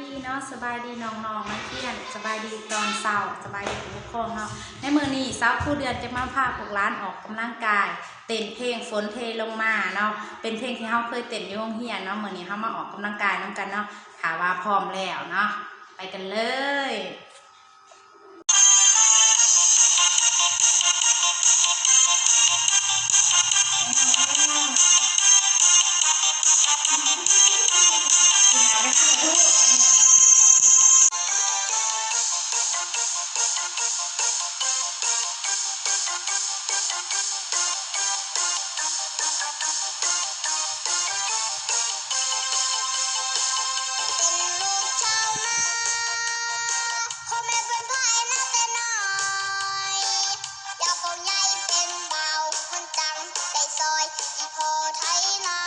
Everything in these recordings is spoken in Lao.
ດີເນາະ ສະບາຍດີນ້ອງໆນັກຮຽນ ສະບາຍດີຕອນເຊົ້າ ສະບາຍດີຜູ້ປົກຄອງເນາະ. ໃນມື້ນີ້ສາວຄູເດືອນຈະມາພາພວກຫຼານອອກກຳລັງກາຍ ເຕັ້ນເພງຝົນເທລົງມາເນາະ ເປັນເພງທີ່ເຮົາເຄີຍເຕັ້ນຢູ່ໂຮງຮຽນເນາະ. ມື້ນີ້ເຮົາມາອອກກຳລັງກາຍນຳກັນເນາະ ຖ້າວ່າພ້ອມແລ້ວເນາະ ໄປກັນເລີຍ. ເປັນລູກຊາວນາ ພໍ່ແມ່ເພິ່ນພາໃຫ້ນາແຕ່ນ້ອຍ ຢາກເຂົ້າໃຫຍ່ເປັນບ່າວ ມັນຈັ່ງໄດ້ຊ່ອຍອີ່ພໍ່ໄຖນາ.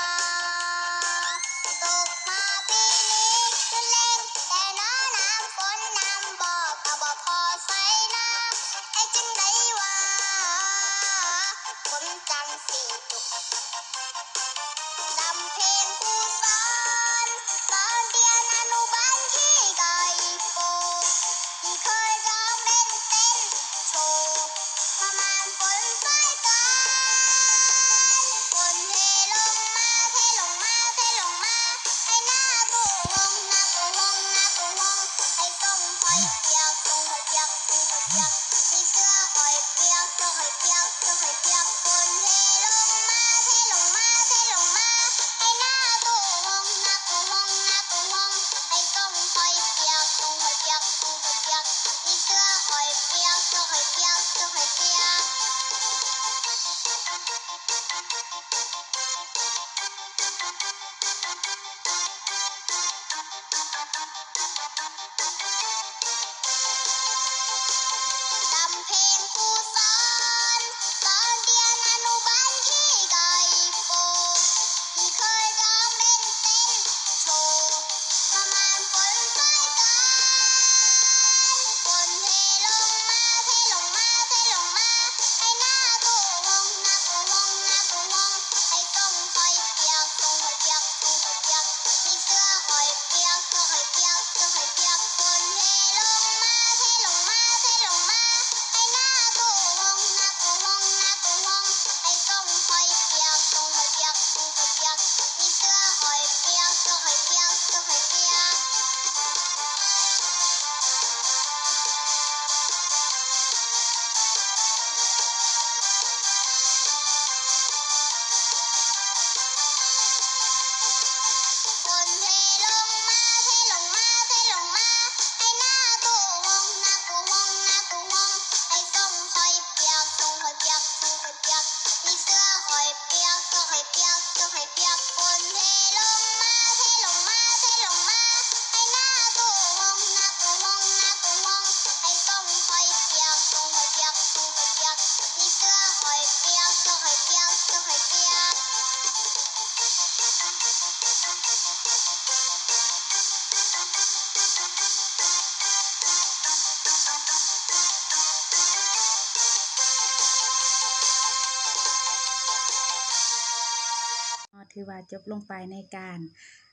ຕົກມາປີນີ້ຈົນແລ້ງແທ້ນາ ນ້ຳຝົນນ້ຳບໍ່ກໍບໍ່ພໍໃຊ້ນາ ເຮັດຈັ່ງໃດວ່າຝົນຈັ່ງຊິຕົກ ດຳເພງຄູສອນ ຕອນຮຽນອະນຸບານທີ່ໄກໂປ ທີ່ເຄີຍຮ້ອງເຫຼັ້ນເຕັ້ນໂຊ ປະມານຝົນສາຍການ ຝົນເທລົງມາ ເທລົງມາ ເທລົງມາ ໃຫ້ນາໂກຫົງ ນາໂກຫົງ ນາໂກຫົງ ໃຫ້ສົ່ງຂ້ອຍປຽກ ສົ່ງຂ້ອຍປຽກ ສົ່ງຂ້ອຍປຽກ ມີເສື້ອຂ້ອຍປຽກ ເສື້ອຂ້ອຍປຽກ ເສື້ອຂ້ອຍປຽກ ຝົນເທລົງມາ ເທລົງມາ ເທລົງມາ ໃຫ້ນາໂກຫົງ ນາໂກຫົງ ນາໂກຫົງ ໃຫ້ສົ່ງຂ້ອຍປຽກ ສົ່ງຂ້ອຍປຽກ ສົ່ງຂ້ອຍປຽກ ມີເສື້ອຂ້ອຍປຽກ ເສື້ອຂ້ອຍປຽກ ເສື້ອຂ້ອຍປຽກ. ດຳເພງຄູສອນ ຕອນຮຽນອະນຸບານທີ່ໄກໂປ ທີ່ເຄີຍຮ້ອງເຫຼັ້ນເຕັ້ນໂຊ ປະມານຝົນສາຍການ ຝົນເທລົງມາ ເທລົງມາ ເທລົງມາ ໃຫ້ນາໂກຫົງ ນາໂກຫົງ ນາໂກຫົງ ໃຫ້ສົ່ງຂ້ອຍປຽກ ສົ່ງຂ້ອຍປຽກ ສົ່ງຂ້ອຍປຽກ ມີເສື້ອຂ້ອຍປຽກ ເສື້ອຂ້ອຍປຽກ ເສື້ອຂ້ອຍປຽກ ຝົນເທລົງມາ ເທລົງມາ ເທລົງມາ ໃຫ້ນາໂກຫົງ ນາໂກຫົງ ນາໂກຫົງ ໃຫ້ສົ່ງຂ້ອຍປຽກ ສົ່ງຂ້ອຍປຽກ ສົ່ງຂ້ອຍປຽກ ມີເສື້ອຂ້ອຍປຽກ ເສື້ອຂ້ອຍປຽກ ເສື້ອຂ້ອຍປຽກ. ຝົນເທລົງມາ ເທລົງມາ ເທລົງມາ ໃຫ້ນາໂກຫົງ ນາໂກຫົງ ນາໂກຫົງ ໃຫ້ສົ່ງຂ້ອຍປຽກ ສົ່ງຂ້ອຍປຽກ ສົ່ງຂ້ອຍປຽກ ມີເສື້ອຂ້ອຍປຽກ ເສື້ອຂ້ອຍປຽກ ເສື້ອຂ້ອຍປຽກ ຝົນເທລົງມາ ເທລົງມາ ເທລົງມາ ໃຫ້ນາໂກຫົງ ນາໂກຫົງ ນາໂກຫົງ ໃຫ້ສົ່ງຂ້ອຍປຽກ ສົ່ງຂ້ອຍປຽກ ສົ່ງຂ້ອຍປຽກ ມີເສື້ອຂ້ອຍປຽກ ເສື້ອຂ້ອຍປຽກ ເສື້ອຂ້ອຍປຽກ. ຖືວ່າຈົບລົງໄປໃນການ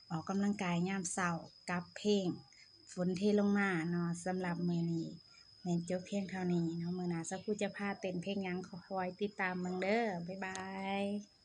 ອອກກຳລັງກາຍຍາມເຊົ້າກັບເພງຝົນເທລົງມາເນາະ. ສຳລັບມື້ນີ້ແມ່ນຈົບພຽງເທົ່ານີ້ເນາະ. ມື້ໜ້າສາວຄູຈະພາເຕັ້ນເພງຫຍັງ ຄອຍຕິດຕາມເບິ່ງເດີ. ບາຍບາຍ.